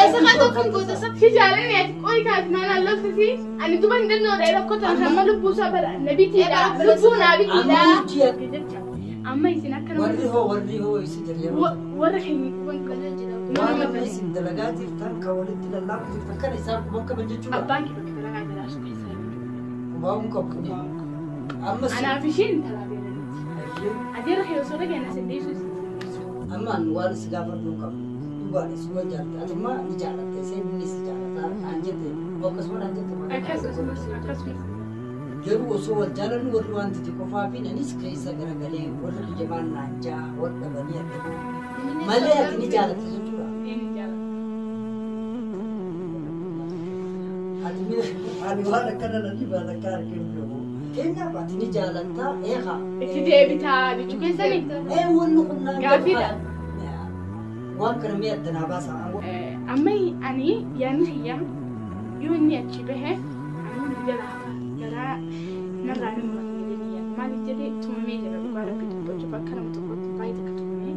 Obboleessa kan tokko hin goota isa. Si jaalanne ati qoyi kaati maal loltisi ani duba hin danda'u rakkoo tan amma lubbuu isaa bara na bitiidha lubbuu naa bitiidha. Amma hojii Amma isin akka nama warri hoo isi jedhee warra keenya quban qabu. Waan amma isin dalagaa jirtan kan walitti lallaabu jirtan kana isaan quban qaban jechuudha. Abbaan kee bakka dalagaa jira asu keessa. Qubaa'uun qabu. Amma Anaaf isheen intalaa beeladiiti. Adeera kee osoo dhageen as hin dhiisu isin dhiisu. Amma ani waan si gaafadhu hin qabu. Dhugaadha si waan jaallatte. Ati immoo ni jaallatte isheen inni si jaallata naan jette akkasuma naan jette. Akkasumas akkasumas. Garuu osoo wal jaalannu warri waan titi qofaa fi anis keessa garagalee warri biyya maal naan jaa wal dhabanii argatu. Malee ati ni jaalatte jechuudha. Inni jaalata. Ati ni ani waan akkana nani waan akka arginu qabu. Keenyaaf ati ni jaalatta eegaa. Itti deebitaa jechuu keessanii. Ee wanni kun naan Gaaffiidha. Waan kana mee adda naa baasa. Amma ani yaadni kiyya yoo inni achi bahe ani ni jala hafa garaa narraa ni murata jedhee ni yaada. Maaliif jedhee tumamee jira dhugaa rabbi dubbachuuf akka nama tokkotti baay'ee takka tumamee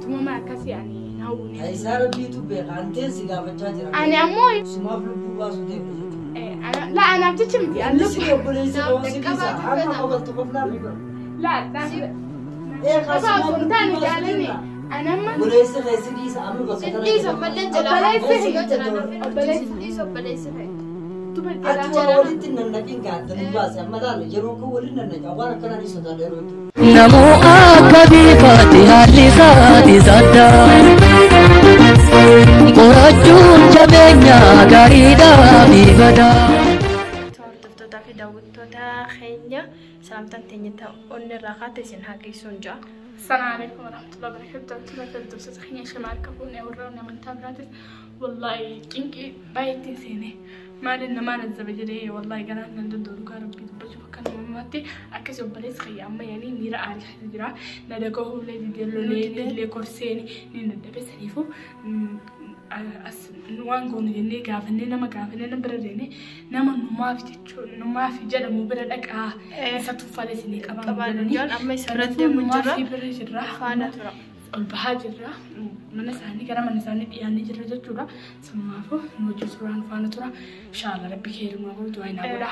tumama akkasii ani hin hawwine. Isaa rabbiitu beeka anteen si gaafachaa jira. Ani ammoo Sumaaf lubbuu baasuu deemna jechuudha. la anaaf jecha miti ani Inni si lubbuu obboleessa koo si dhiisa. Amma qobaltu qoflaa mi bara. la la Ee Qofa osoo hin taane jaalanne ani amma Obboleessa kee si dhiisa amma bakka Si dhiisa ammallee jalaa Obboleessi yoo jalaa hafin Obboleessi. si dhiisa obboleessi kee. duba Ati jalaa waa walitti nannaqin gaadda nu baase amma laala yeroo kun waliin nannaqa waan akkanaa ni sodaadha yeroo hedduu. Namoo akka biifaatti haalli isaati sadda. Qorachuun jabeenya gaariidhaa fi badaa. Hordoftootaa fi daawwattoota keenya salamtaan teenya ta'uun irraa kaate isin haa geessuun jira. السلام عليكم ورحمة الله وبركاته. تلا خيني شمال كفوني ورانا من تابراتس والله كينكي بايتين سيني ما لنا ما نزل جري والله قالنا ندو ربي بشوف كان مامتي أكسب بليس خي أما يعني ميرا عارف حجرا ندقوه ولادي ديالو لي لي كورسيني نندبس سنيفو as waan goonu jennee gaafannee nama gaafannee nama bira deemnee nama numaaf jechuun numaaf jedhamu bira dhaqaa isa tuffaalee isinii qabaa Qabaan jiran amma isa bira deemu numaaf jira. bira jirra Faana tura. ol bahaa jirra mana isaanii gara mana isaanii dhiyaannee jirra jechuudha sanumaafuu nu wajjin turaan faana tura inshaalla rabbi keerumaa godhu du'aa naa godha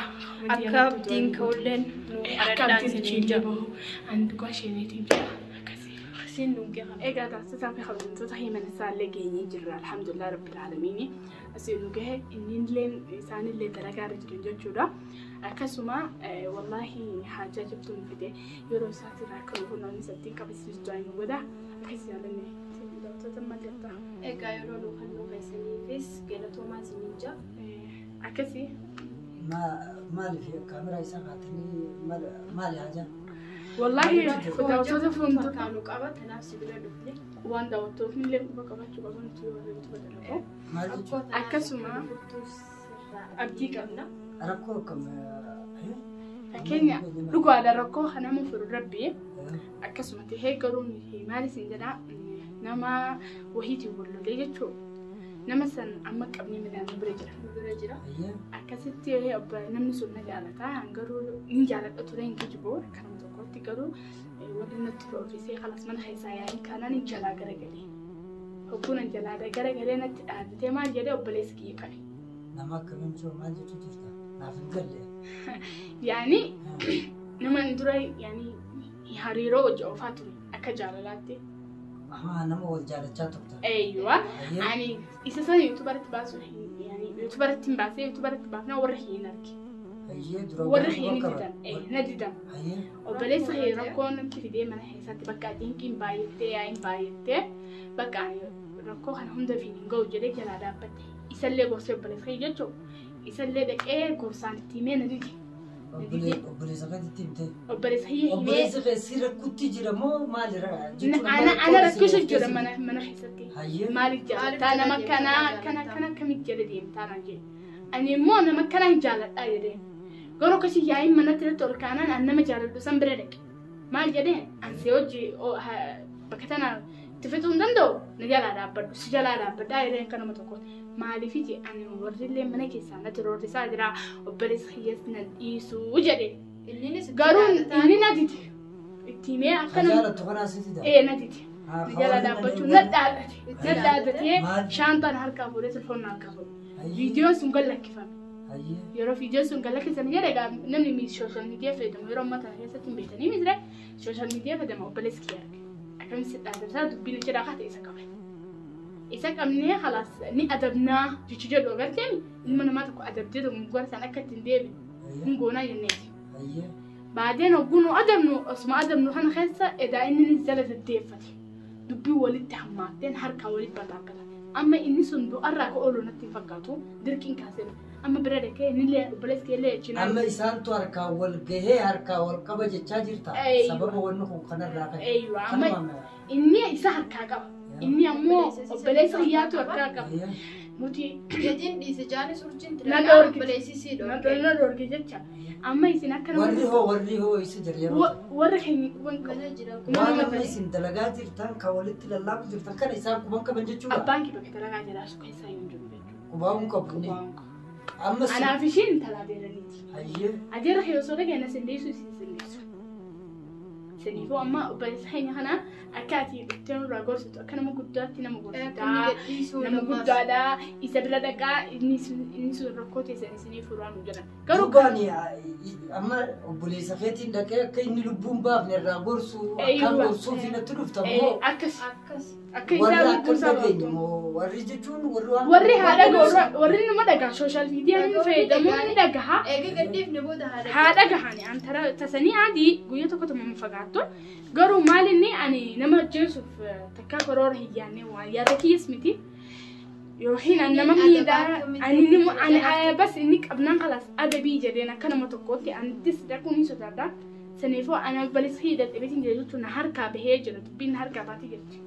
Akka abdiin ka'ulleen nu akka kadhadhaan abdiin isiniin achiin jira. bahu ani dhugaa isheeniitiin jira akkasii. Isiin nu gaha. Egaa taasisaa fi kabajamtoota himana isaallee geenyee jirra alhamdulillah rabbil aalamiin asii nu gahe innillee isaanillee dalagaa irra jiran jechuudha akkasuma wallaahi haajaa jabtuu nu fide yeroo isaatirraa akka nu kunuun isattiin qabasiisu du'aa nu godha akkasii jaalanne daawwattoota maal jettaa Egaa yeroo nu kan nu keessaniifis galatoomaa isiniin jira. akkasii Maaliif kaameraa isaa kaatanii maali haajaa? wallaahi daawwattoota fuuldura Harkaa nu qaba kanaaf si bira dhufne. waan daawwattootni illee quba qabaachuu qaban nuti yoo warra dalagu Maal jechuudha? Akkasuma abdii qabna. Rakkoo akkam? Fakkeenya dhugaadha rakkoo nama furu rabbi akkasuma tahee garuu nuti maal isin jedhaa nama wahiitiin wal lolee jechuudha. Nama san amma qabnee midhaan bira jira. Bira jira. Akkasitti namni sun na jaalata garuu ni jaaladha ture hin kijibu kanuma tokkotti garuu warri natti roorrisee kalas mana keessaa yaa'in kanaan jalaa garagalee. Hogguun jalaa garagalee natti dhaabbatee maal jedhee obboleessi kiyya qabe. Nama akkamiin jiru maal jechuu jirta? Naaf hin galle. Yaani nama dura yaani hariiroo hojii oofaa ture akka jaalalaatti. Ahaa nama wal jaalachaa turtan. Eeyyuwa. Ani isa sana yuutuubaratti baasuu yaani yuutuubaratti hin baasee yuutuubaratti baafnaa warra hin arge. Hayyee dura Warra hin didan na didan. Hayyee Obboleessa kee rakkoo natti fidee mana keessatti bakka dinqiin baay'attee yaa'iin baay'attee bakka ani rakkoo kana hunda fi hin ga'u jedhee jalaa dhaabbatte. Isallee gorsee obboleessa kee jechuun isallee dhaqee gorsaan itti himee na dide. obboleessa keetitti himte. Obboleessa kee himee Obboleessi kee si rakkutti jira moo maali ana ana rakkisu jira mana mana keessatti. Hayyee Maaliif jaalattaa nama kanaa kana kana akkamitti jala deemtaa naan jedhe. Ani immoo nama kana hin jaaladhaa jedhee. Garuu akkasii yaa'iin manatti irratti ol kaanaan an nama jaaladhu san bira dhaqe. Maal jedhee an si hojii bakka tana itti fixuu hin danda'u na jalaa dhaabbadhu si jalaa dhaabbadhaa jedheen kan nama tokko. Maaliif je ani warri illee mana keessaa natti roorrisaa jira obboleessa kiyyaas na dhiisuu jedhe. Inninis Garuu inni na dide. Itti himee akka Kan nama jaalattu kanaa si dida. ee na dide. Jala dhaabbachuu na dhaadate. Na dhaadatee shaantaan harkaa fuudhee telefoon harkaa fuudhe. Viidiyoon sun gad lakkifame. Yeroo viidiyoon sun gad lakkisan jedhe egaa namni social media fayyadamu yeroo ammaa kana keessatti hin beektanii miti social media fayyadama obboleessi kiyya arge. Akkamitti si dhaadataa dubbiin achi dhaqaa ta'e isa qabe. Isa qabnee halaas ni adabnaa jechu jedhu agartee ilma namaa tokko adabdee tokko isaan akka ittiin deebi'u hin goonaa jenneeti. Baadeen hogguu nu adabnu osuma adabnu kana keessa edaa inni ni jala deddeeffate. Dubbii walitti hammaatteen harkaa walitti bataakkata. Amma inni sun du'arraa akka oolu natti hin fakkaatu dirqiin kaasee amma bira dhaqee inni obboleessi kee illee cinaa. Amma isaantu harkaa wal gahee harkaa wal qaba jechaa jirta. Sababa wanni kun kanarraa ka'e. Eeyyuu amma inni isa harkaa qaba. Inni ammoo obboleessa kiyyaatu harkaa qaba. Nuti Gadiin dhiise jaanis urjiin Na dalagaa dhoorgite. obboleessi sii dhoorge. Na dhoorge jecha. Amma isin akka nama Warri hoo warri hoo isa jira yeroo. Warra keenya quban qabu. Mana jira. Waan amma isin dalagaa jirtan kan walitti lallaabu jirtan kana isaan quban qaban jechuudha. Abbaan kee bakka dalagaa jiraa su keessaa hin jiru jechuudha. Qubaan qabu ni. Amma Anaaf ishiin intala adeeraniiti. Adeera kee osoo dhageenye sin deessu isin sin deessu. Saniifuu amma obboleessa keenya kana akka ati dhuftee nurraa gorsitu akka nama guddaatti nama gorsitaa. Nama guddaadha. Isa bira dhaqaa inni sun rakkoo teessan isinii furaa nu jedhan. Garuu Dhugaan amma obboleessa keetiin dhaqee akka inni lubbuun baafne irraa gorsu akkaan gorsuuf natti dhufta moo akkas Akkas. akka warri isaa akka lubbuu isaa dhageenye baaftu. moo warri jechuun warri waan Warri haadha gorra warri nama dhagaa social media inni fayyadamu ni dhagaha. Eega gadhiifne booda haadha. Haadha gahani an tara tasanii adii guyyaa tokko tokko fagaattu garuu maal inni ani nama ajjeesuuf takkaa karoora hin yaadne waan yaada kiyyas miti yookiin an nama miidhaa ani nama ani bas inni qabnaan kalaas adabii jedheen akka nama tokkootti anittis dhaquun hin sodaadha. Saniifuu ana obboleessa kiyya dadhabeetiin jira jechuun na harkaa bahee jira dubbiin na harkaa baatee jirti.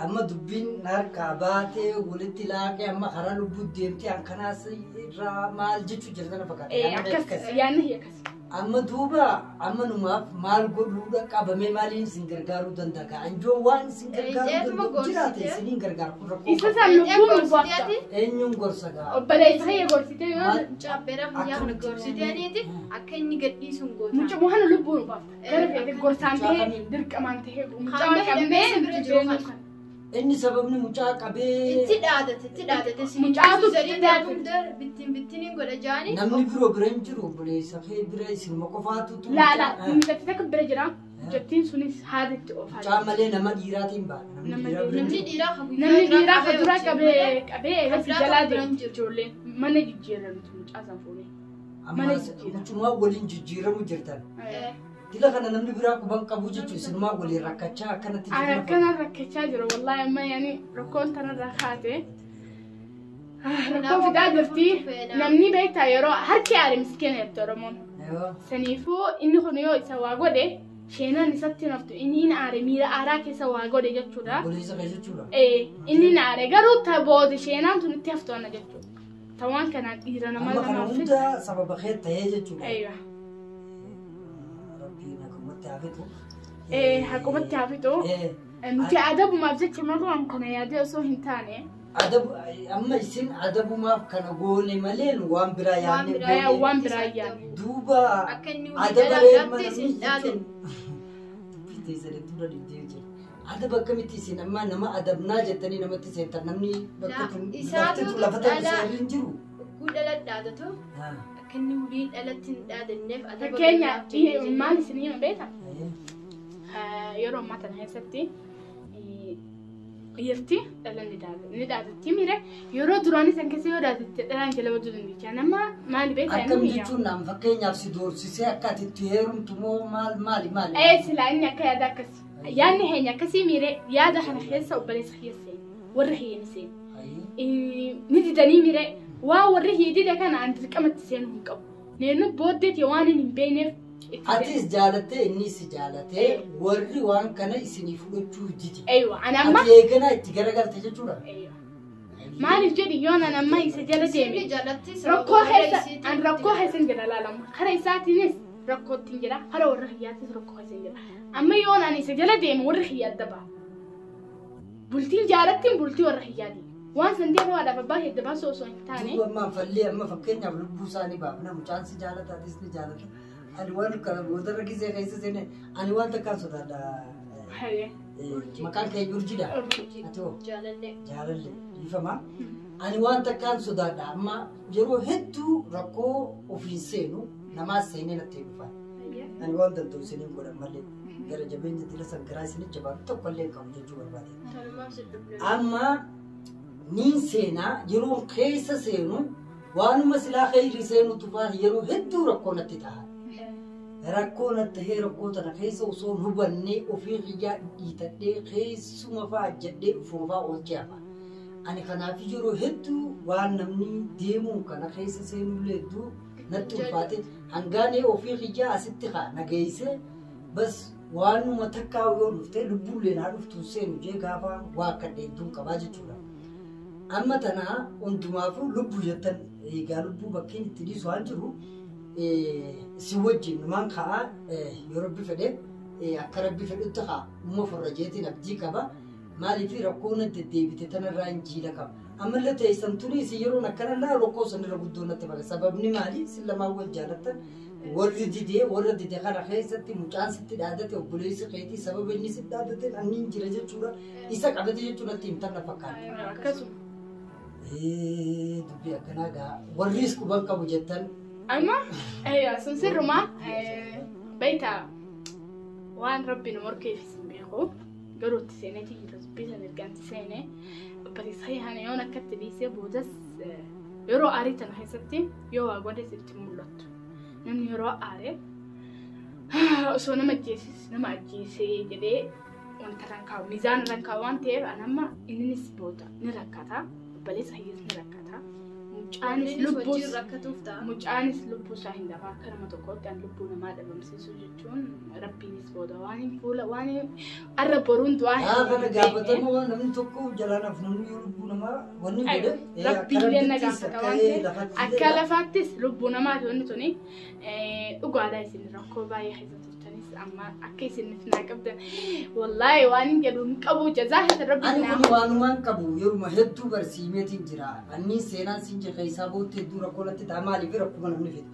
Amma dubbiin harkaa baatee walitti laaqee amma karaa lubbuu deemtee an kanaas irraa maal jechuu jirtan na fakkaata. Akkas yaadni kiyya akkas. Amma duuba amma numaaf maal godhuudha qabamee maaliin isin gargaaruu danda'a? Ka anjoon waan isin gargaaruu Eeyyatuma danda'u jiraate gorsitee. isiniin gargaaru kun rakkoo Isa qaba. san lubbuun nu baafta. Eenyuun gorsa gaa? Obboleessa kiyya gorsitee yoo Caabbeera guyyaa kana gorsiteeniiti akka inni gadhiisuun goota. Mucaa waan lubbuu nu baafta. Gara feete gorsaan ta'ee dirqamaan ta'ee mucaa Hamma qabnee hidhamee bira jiru kana. Inni sababni mucaa qabee Itti dhaadate itti dhaadate si Mucaatu zarii itti dhaadate. hunda bittiin bittiniin godha jaani. Namni biroo bira hin jiru obboleessa kee bira isinuma qofaatu tu Laala mucatti takka bira jira. Mucattiin sunis haada itti oofaa Mucaa malee nama dhiiraatiin baana. Namni Nama dhiiraa bira hin Namni jiru. dhiiraa ka guyyaa Namni dhiiraa ka duraa qabee qabee qabee eegas Kan biraa jalaa kan bira hin deemti jiru. ijoolleen mana jijjiiramtu mucaa san fuunee. Amma Mana jijjiirama. mucumaa waliin jijjiiramu jirtan. Dila kana namni biraa quban qabu jechuun isinumaa waliin rakkachaa akkanatti Ani jirma. akkana rakkachaa jira wallaahi amma yaani rakkoon tanarraa kaate. Rakkoo fidaa jirti. Namni beektaa yeroo harki aare miskiina jette Oromoon. Saniifuu inni kun yoo isa waa godhe sheenaan isatti naftu inni hin aare miira aaraa keessa waa godhe jechuudha. Obboleessa kee jechuudha. Inni hin aare garuu ta booda sheenaan tun itti haftu ana jechuudha. Ta waan kanaan dhiira nama Amma kana lamaaf hunda sababa kee ta'ee jechuudha. Eeywa. Rabbiin haqumatti haa fixu. Haqumatti haa fixu. Nuti adabumaaf jecha malumaan kana yaadee osoo hin taane Adabu amma isin adabumaaf kana goone malee nu waan biraa yaadne biraa goone. Waan biraa yaadne. Duuba Akka inni adaba walii reema jalaa namni isin dhaadan. jechuun dubbii teessanitti dura dibdee jira. Adaba akkamitti isin amma nama adabnaa jettanii namatti seentan namni bakka tun Isaatu lafti tun lafa tan dhala- seerri hin jiru. Ugguu dhala dhaadatu akka inni ulii dhalatti hin dhaadanneef adaba Fakkeenya godhaaf jennee maal isin hima beektaa? Yeroo ammaa tana keessatti dhiirti dhala ni dhaadatti mire yeroo duraanii san keessa yoo dhaadatte dhalaan jala baduu dandeecha. Nama maali beektaa Akkam inni jechuun naan fakkeenyaaf si doorsisee akka ati itti heerumtu moo maal maali maali? Silaa inni akka yaada akkasii. Yaadni keenya akkasii mire yaada kana keessa obboleessa kiyya seene warra kiyya ni seene. Ni didanii mire waa warri kiyya dide kana an dirqamatti seenuu hin qabu. Neennu booddeeti waan hin beekneef itti seene. Atis jaalattee inni si jaalatee warri waan kana isinii fudhachuu didi. Eeywa ani amma Ati eeganaa itti garagalte jechuudha. Eeywa. Maaliif jedhi yoo nan amma isa jala deeme Isin jalatti sababa rakkoo warra keessa isiitiin an rakkoo keessa hin jira laalama. Kara isaatiinis rakkootti hin jira kara warra kiyyaattis rakkoo keessa hin jira. Amma yoo an isa jala deeme warri kiyya adda ba'a. Bultiin jaalattiin bultii warra kiyyaati. Waan san deemu haadhaaf abbaa hedda baasuu osoo hin taane. Duuba amma fallee amma fakkeenyaaf lubbuu isaanii baafna mucaan si jaalata atis ni jaalata. Ani waan kana boodarra gisee keessa seene ani waan takkaan sodaadha. Hayyee. Maqaan kee Urjiidha? Ati hoo? Jaalallee. Jaalallee. Dhiifama. Ani waan takkaan sodaadha. Amma yeroo hedduu rakkoo ofiin seenu namaas seenee natti dhufa. Ani waan danda'u isiniin godhan malee gara jabeenya dila san garaa isinii jabaatu tokkollee hin qabu jechuu barbaade. Amma niin seenaa yeroo keessa seenu waanuma silaa kheyrii seenu tufaa yeroo hedduu rakkoo natti ta'a. Rakkoo natti tahee rakkoo tana keessa osoo hin hubannee ofii kiyyaa dhiitadhee keessuma fa'aa jedhee dhufuma fa'aa oolchee hafa. Ani kanaaf yeroo hedduu waan namni deemuun kana keessa seenullee hedduu natti ulfaate hangaanee ofii kiyyaa asitti haa nageessee bas waanuma takkaa yoo dhufte lubbuullee naa dhuftu seenu jee gaafa waa akka hedduun qabaa jechuudha. Amma tanaa hundumaafuu lubbuu jettan egaa lubbuu bakkeen itti dhiisu waan jiru si wajjin numaan ka'a yoo rabbi fedhe akka rabbi fedhutti ka'a dhuma forra jeetiin abdii qaba. Maaliif rakkoo na deddeebite tanarraa hin jiila qaba. Ammallee teessan tuni isin yeroon akkana laa rakkoo sanirra guddoo natti bara. Sababni maali? Isin lamaan wal jaalattan warri didee warra dide kana keessatti mucaan sitti dhaadate obboleessi keetii sababa inni sitti dhaadate anni hin jira jechuudha. Isa qabate jechuudha natti himtan na fakkaata. Akkasuma. Dubbii akkanaa gaa warris quban qabu jettan. Amma sun sirrumaa beektaa waan rabbi nu morkeef isin beeku garuu itti seeneeti jira dubbii sana ergaan itti seenee obboleessa yaana yoon akkatti dhiisee boodas yeroo aarii tana keessatti yoo waa godhe sitti mul'attu. Namni yeroo aaree osoo nama ajjeesis nama ajjeesee jedhee wanta rankaa'u miizaana rankaa'u waan ta'eef an amma innis booda ni rakkata obboleessa hiyyees ni rakkata. Mucaanis lubbuu isaa hin dhabu akka nama tokkootti an lubbuu namaa dhabamsiisuu jechuun rabbiinis booda waan hin fuula waan arra boruun du'aa hin Gaafa na gaafatamu namni tokko jalaan hafu namni yoo lubbuu namaa wanni godhe rabbiillee na gaafata waan ta'eef akka lafaattis lubbuu namaati wanni tuni dhugaadha isin rakkoo baay'ee keessa turtanis amma akka isiniif naa qabdan wallaahi waan hin jedhu hin qabu jazaa keessa rabbi Ani kun waanumaan qabu yeruma hedduu barsiimeetiin jira. Anni seenaan siin jira isaa booddee hedduu rakkoo natti ta'a maaliif rakkuma namni fidu.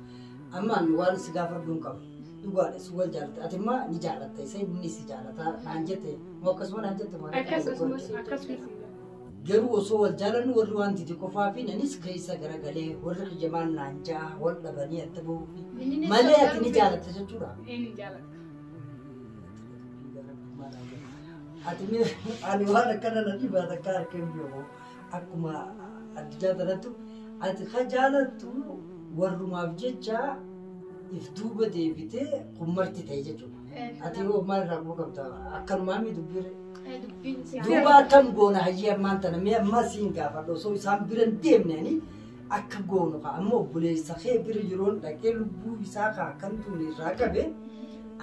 Amma ani waan si gaafadhu hin qabu. Dhugaadha si wal jaalatta. Ati immoo ni jaalatta isa inni si jaalata naan jette moo akkasuma naan jette maal Akkasumas. Garuu osoo wal jaalannu warri waan dide qofaa fi nanis keessa garagalee warri qiyyamaan naan ja'a wal dhabanii adda bahuufi malee ati ni jaalatta jechuudha. Inni jaalatta. Ati ani waan akkana na dhibaa takka harka hin beeku akkuma addunyaa kanattu ati ka jaalattu warrumaaf jecha if duuba deebitee kummarti ta'e jechuudha. Ati hoo maal irraa quba qabda akkanumaa mi dubbire? Duuba akkam goona hayyee ammaan tana mee ammaa siin gaafadha osoo isaan bira hin deemne ani akka goonu kaa amma obboleessa kee bira yeroon dhaqee lubbuu isaa kaa akkan tuune irraa qabe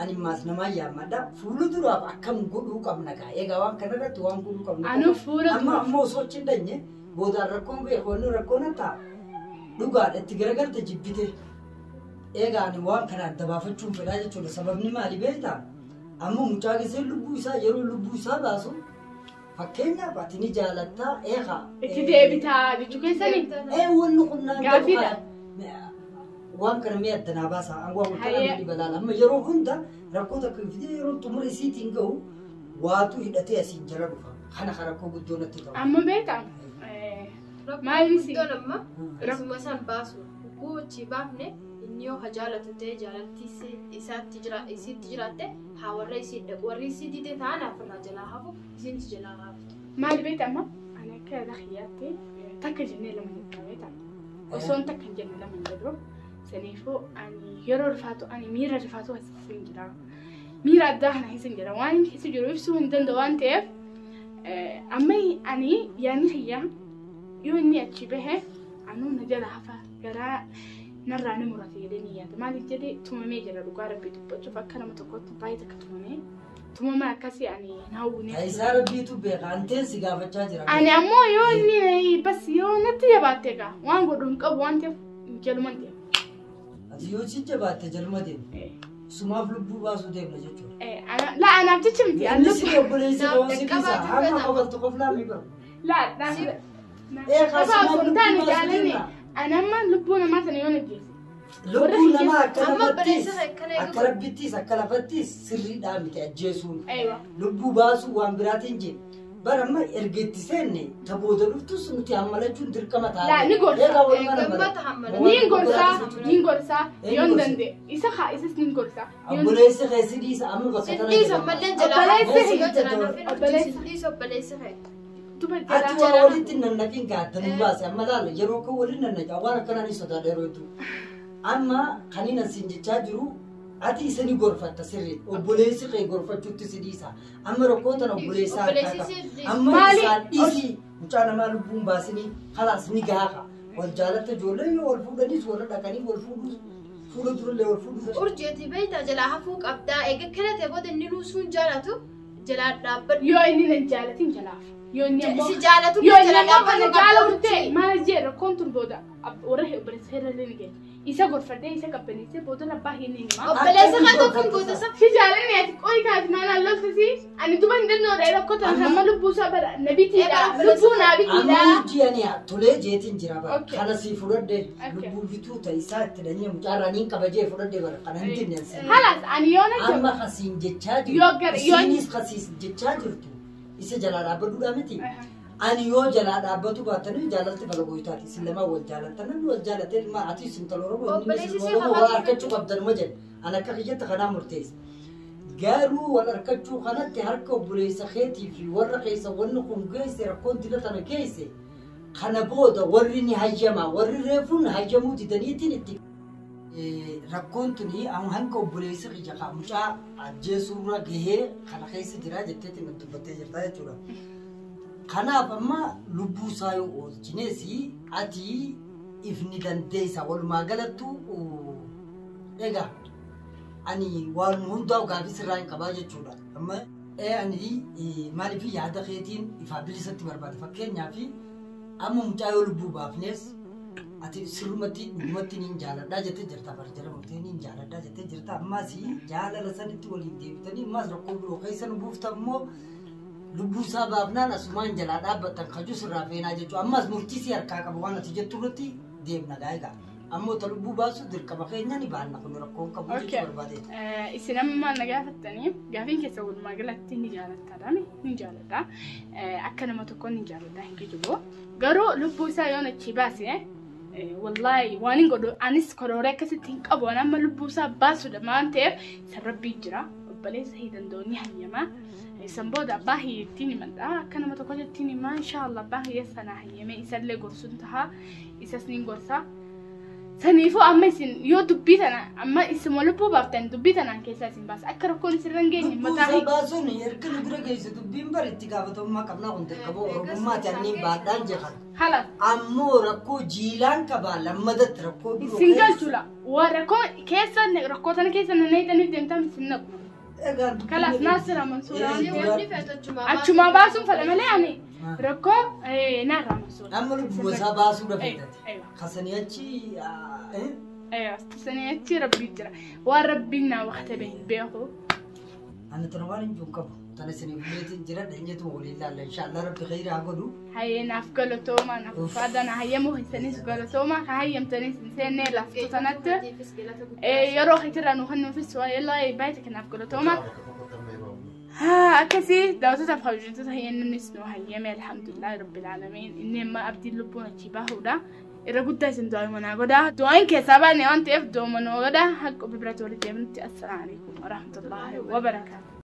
ani maas namaa yaammadha fuula duraaf akkam godhuu qabna kaa egaa waan kanarratti waan godhuu qabna. Anu fuula amma ammoo osoo achi hin dhanye boodaan rakkoon beeku wanni rakkoon ta'a dhugaadha itti garagalte jibbite egaa ani waan kana adda baafachuun fedhaa jechuudha sababni maali beektaa? Amma mucaa gisee lubbuu isaa yeroo lubbuu isaa baasu fakkeenyaaf ati ni jaalattaa eegaa. Itti deebitaa jechuu keessanii? Wanni kun naan Gaafiidha. Waan kana mee adda naa baasaa waan kana ni balaala amma yeroo hunda rakkoo takka fidee yeroo xumura isiitiin gahu waatu hidhatee asiin jala dhufa kana rakkoo guddoo natti ta'u. Amma beektaa? Maali si? Guddoon amma isuma san baasu gochi baafne inni yoo jaalatu ta'e jaalaltii isiitti jiraatte haa warra isii dhaqu warri isii dide ta'an afirraa jalaa hafu isiinis jalaa haftu. Maali beektaa amma ani akka yaada kiyyaatti takka jennee lama jettaa beektaa? Osoon takka hin jenne lama hin jedhu saniifuu ani yeroo rifaatu ani miira rifaatu as keessa hin jira. Miira addaa kana keessa hin jira waan inni keessa jiru ibsuu hin danda'u waan ta'eef amma ani yaadni kiyyaa yoo inni achi bahe anuu na jala hafa garaa narraa ni murate jedhee ni yaada. Maaliif jedhee tumamee jira dhugaa rabbii dubbachuuf akka nama tokkotti baay'ee takka tumamee tumama akkasii ani hin hawwine. Isaa rabbiitu beeka anteen si gaafachaa jira. Ani ammoo yoo inni bas yoo natti jabaatte egaa waan godhu hin qabu waan ta'eef jaluma hin deemu. Ati yoo si jabaatte jaluma deemu. Sumaaf lubbuu baasuu deemna jechuudha. Laa anaaf jecha miti. Inni si obboleessi koo si dhiisa hamma qofaltu qoflaa mi bara. Laa Eegaa sumaaf lubbuu baasuu deemna. Ani amma lubbuu namaa sana yoo na geesse Lubbuu namaa akka lafattis akka rabbittis akka lafattis sirriidhaa miti ajjeesuun. Lubbuu baasuu waan biraatiin jee. Bara amma erga itti seenne tabooda dhuftus nuti hammalachuun dirqama ta'a. Laa ni gorsa. Ni gorsa. Ni gorsa. Yoon danda'e. Isa haa isas ni gorsa. Obboleessi keessi dhiisa amma bakka kana. Dhiisa malleen jalaa. Obboleessi obboleessi kee. Ati waa walitti nannaqin gaaddanuu baase amma laala yeroo koo waliin nannaqa waan akkanaa ni sodaadha yeroo hedduu. Amma kan inni asiin jechaa jiru ati isa ni gorfatta sirriitti obboleessi kee gorfachuutti si dhiisa. Amma rakkoo tana obboleessaa harkaa qaba. Amma isaan dhiisii mucaa namaa lubbuun baasinii khalaas ni gahaa. Wal jaalatta ijoollee yoo wal fuudhanis warra dhaqanii wal fuudhus fuula durallee wal fuudhus. Urjeetii beektaa jalaa hafuu qabdaa eega kana ta'e booda inni nuusuun jaalatu jalaa dhaabbadhu. Yoo inni nan jaalatin jalaaf. Yoo inni ammoo Si jaalatu yoo inni jalaa ammoo kana dhaabbatu jaalatu ta'e maal jee rakkoon tun booda warra obboleessa irra ni geesse. Isa gorfadhee isa qabbaneessee booda abbaa hin himaa. Obboleessa kan tokko goota isa. Si jaalanni ati qoyi kaati maal loltisi ani duba hin danda'u rakkoo tana amma lubbuu isaa bara na bitiidha lubbuu naa bitiidha. Amma urjii ani tolee jeetiin jira bara. Kana sii fudhadhe lubbuu bituu ta'e isaa itti dhanyee mucaarraa niin kabajee fudhadhe bara kana hin dinne sin. Halas ani yoo na Amma kasiin jechaa jiru. Yoo gara yoo Isiinis kasiis jechaa jirtu. Isa jalaa dhaabbadhuudha miti. Ani yoo jalaa dhaabbatu baatanii jaalalti bala gooytaati. Isin lamaan wal jaalattan namni wal jaalatee ilma ati isin tala Oromoo inni isin Oromoo wal harkachuu qabdanuma jedhe. Ani akka kiyyatti kanaa murteessa. Garuu wal harkachuu kanatti harka obboleessa keetii fi warra keessa wanni kun geesse rakkoon dila tana geesse kana booda warri ni hayyama warri reefuun hayyamuu didaniitiin itti rakkoon tuni hanga obboleessi kiyya kaa mucaa ajjeesuurra gahee kana keessa jira jetteetiin nu dubbattee jirta jechuudha. Kanaaf amma lubbuu isaa yoo oolchines ati ifni dandeessa walumaa galattu egaa ani waan hundaa'u gaafii sirraa hin qabaa jechuudha. Amma ani maaliif yaada keetiin ifaa bilisatti barbaada fakkeenyaaf amma mucaa yoo lubbuu baafnes ati sirrumatti dhugumatti niin jaaladhaa jettee jirta bara jala murtee niin jaaladhaa jettee jirta ammas jaalala sanitti waliin deebitanii ammas rakkoo biroo keessa nu buuftan immoo lubbuu isaa baafnaan asumaan jalaa dhaabbattan kajuu sirraa feenaa jechuudha ammas murtii si harkaa qaba waan ati jettu irratti deemna egaa ammoo ta lubbuu baasu dirqama keenya ni baanna kun rakkoon qabu jechuu barbaadeeti. Isin amma na gaafattanii gaafiin keessa walumaa galatti ni jaalattaadha ni jaaladha akka nama tokkoon ni jaaladha hin kijibu garuu lubbuu isaa yoon achi baase wallahi waan hin godhu anis koroora akkasitti hin qabu waan amma lubbuu isaa baasuudha waan ta'eef san rabbii jira obboleessa hin danda'u ni hayyama san booda abbaa hiyyattiin himadha akka nama tokko jettiin himaa inshaallah abbaa hiyya sana hayyame isallee gorsuun taha isas ni gorsa. Saniifuu amma isin yoo dubbii tana amma isin lubbuu baaftan dubbii tanaan keessaa isin baasa akka rakkoon isin irra hin geenye Lubbuu mataa isaa baasuun erga nu bira geesse dubbiin bara itti gaafatamummaa qabnaa kun dirqama Oromummaati anniin baadhaan jeqan. halas Ammoo rakkoo jiilaan qabaa lammadatti rakkoo biroo isin galchula waa rakkoo keessa rakkoo tana keessa nanneetaniif deemtan isin naqu. Egaa dubbiin Kalas Naasir Mansuur Wanni feetu achumaa achumaa baasuun fedha malee ani rakkoo naarraa Mansuur. Amma lubbuu isaa baasuu dafeetati. Aywa. Kasanii achi Aywa sanii achi rabbii jira waan rabbiin naa waqta bahe beeku. Ani tana waan hin jiru qabu. Tana isin buleetiin jira dheenyeetuma waliin laalla inshaallah rabbi khayrii haa godhu. Hayyee naaf galatooma naaf uffata na hayyamuu hisanis galatooma ka hayyamtanis hin seennee laftu sanatti yeroo hitirraa nu kennuufis wallahi baay'ee kanaaf galatooma. Akkasii daawwatootaaf kabajamtoota hayyamnis nu hayyame alhamdulillahi rabbil aalamiin inni amma abdiin lubbuun achi bahuudha. Irra guddaa isin du'aa manaa godhaa. Du'aan keessaa baane waan ta'eef du'aa manaa godhaa. Haqa biratti walitti deemnutti assalaamu alaikum warahmatullahi wabarakaatu.